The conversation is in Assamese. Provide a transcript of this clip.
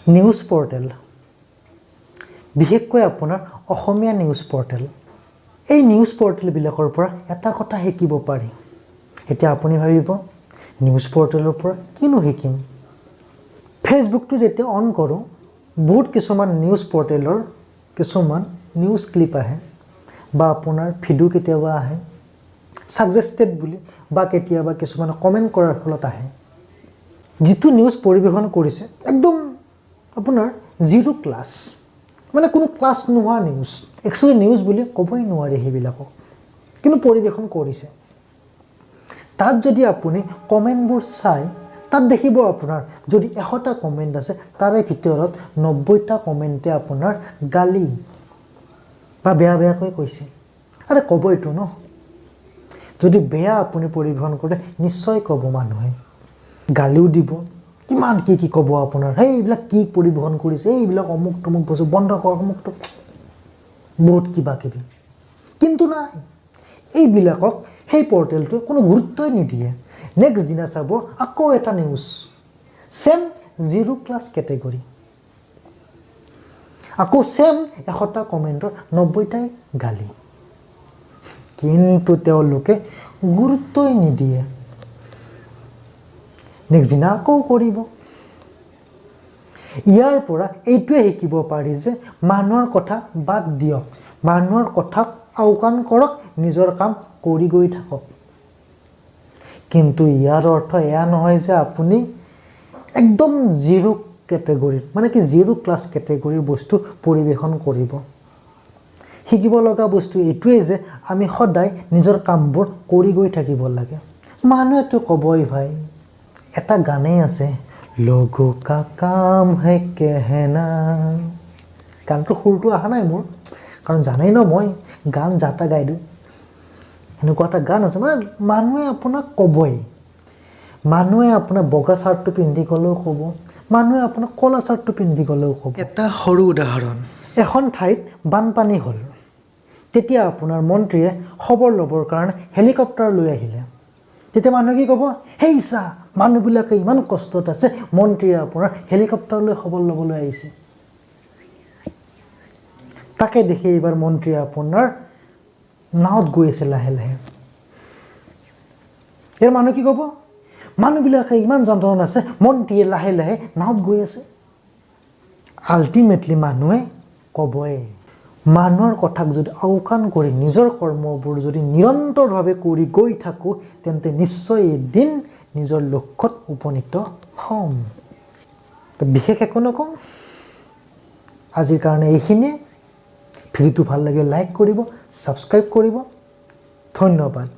নিউজ পৰ্টেল, বিশেষকৈ আপোনাৰ অসমীয়া নিউজ পৰ্টেল, এই নিউজ পৰ্টেলবিলাকৰ পৰা এটা কথা শিকিব পাৰি। এতিয়া আপুনি ভাবিব, নিউজ পৰ্টেলৰ পৰা কিনো শিকিম? ফেচবুকটো যেতিয়া অন কৰোঁ, বহুত কিছুমান নিউজ পৰ্টেলৰ কিছুমান নিউজ ক্লিপ আহে বা আপোনাৰ ভিডিঅ' কেতিয়াবা আহে ছাজেষ্টেড বুলি, বা কেতিয়াবা কিছুমান কমেণ্ট কৰাৰ ফলত আহে। যিটো নিউজ পৰিৱেশন কৰিছে একদম আপোনাৰ জিৰ' ক্লাছ, মানে কোনো ক্লাছ নোহোৱা নিউজ, একচুৱেলি নিউজ বুলি ক'বই নোৱাৰি সেইবিলাকক, কিন্তু পৰিৱেশন কৰিছে। তাত যদি আপুনি কমেণ্টবোৰ চায়, তাত দেখিব আপোনাৰ যদি 100টা কমেণ্ট আছে, তাৰে ভিতৰত 90টা কমেণ্টে আপোনাৰ গালি বা বেয়া বেয়াকৈ কৈছে। আৰে ক'বইতো ন, যদি বেয়া আপুনি পৰিৱেশন কৰে নিশ্চয় ক'ব, মানুহে গালিও দিব, কিমান কি কি ক'ব আপোনাৰ, সেই এইবিলাক কি পৰিৱেশন কৰিছে, এইবিলাক অমুক তমুক বস্তু বন্ধ কৰ, অমুক তমুক, বহুত কিবা কিবি। কিন্তু নাই, এইবিলাকক সেই পৰ্টেলটোৱে কোনো গুৰুত্বই নিদিয়ে। নেক্সট দিনা চাব আকৌ এটা news, same zero class category, আকৌ ছেম 100টা কমেণ্টৰ 90টাই গালি, কিন্তু তেওঁলোকে গুৰুত্বই নিদিয়ে। নেক্সট দিনা আকৌ কৰিব। ইয়াৰ পৰা এইটোৱে শিকিব পাৰি যে মানুহৰ কথা বাদ দিয়ক, মানুহৰ কথাক আওকাণ কৰক, নিজৰ কাম কৰি গৈ থাকক। কিন্তু ইয়াৰ অৰ্থ এয়া নহয় যে আপুনি একদম জিৰ' কেটেগৰীৰ, মানে কি জিৰ' ক্লাছ কেটেগৰীৰ বস্তু পৰিৱেশন কৰিব। শিকিব লগা বস্তু এইটোৱেই যে আমি সদায় নিজৰ কামবোৰ কৰি গৈ থাকিব লাগে। মানুহেতো ক'বই ভাই, এটা গানেই আছে, लोगों का काम है कहना। গানটোৰ সুৰটো অহা নাই মোৰ, কাৰণ জানেই ন মই গান যা তা গাই দিওঁ। সেনেকুৱা এটা গান আছে, মানে মানুহে আপোনাক ক'বই। মানুহে আপোনাৰ বগা চাৰ্টটো পিন্ধি গ'লেও ক'ব, মানুহে আপোনাক ক'লা চাৰ্টটো পিন্ধি গ'লেও ক'ব। এটা সৰু উদাহৰণ। এখন ঠাইত বানপানী হ'ল, তেতিয়া আপোনাৰ মন্ত্ৰীয়ে খবৰ ল'বৰ কাৰণে হেলিকপ্টাৰ লৈ আহিলে। তেতিয়া মানুহে কি ক'ব? সেই চা, মানুহবিলাকে ইমান কষ্টত আছে, মন্ত্ৰীয়ে আপোনাৰ হেলিকপ্টাৰ লৈ খবৰ ল'বলৈ আহিছে। তাকে দেখি এইবাৰ মন্ত্ৰীয়ে আপোনাৰ নাৱত গৈ আছে লাহে লাহে। ইয়াৰ মানুহ কি ক'ব? মানুহবিলাকে ইমান যন্ত্ৰণা আছে, মন্ত্ৰীয়ে লাহে লাহে নাৱত গৈ আছে। আল্টিমেটলি মানুহে ক'বই। মানুহৰ কথাক যদি আওকাণ কৰি নিজৰ কৰ্মবোৰ যদি নিৰন্তৰভাৱে কৰি গৈ থাকোঁ, তেন্তে নিশ্চয় এদিন নিজৰ লক্ষ্যত উপনীত হ'ম। তো বিশেষ একো নকওঁ আজিৰ কাৰণে, এইখিনিয়ে। ভিডিঅ'টো ভাল লাগিলে লাইক কৰিব, ছাবস্ক্ৰাইব কৰিব। ধন্যবাদ।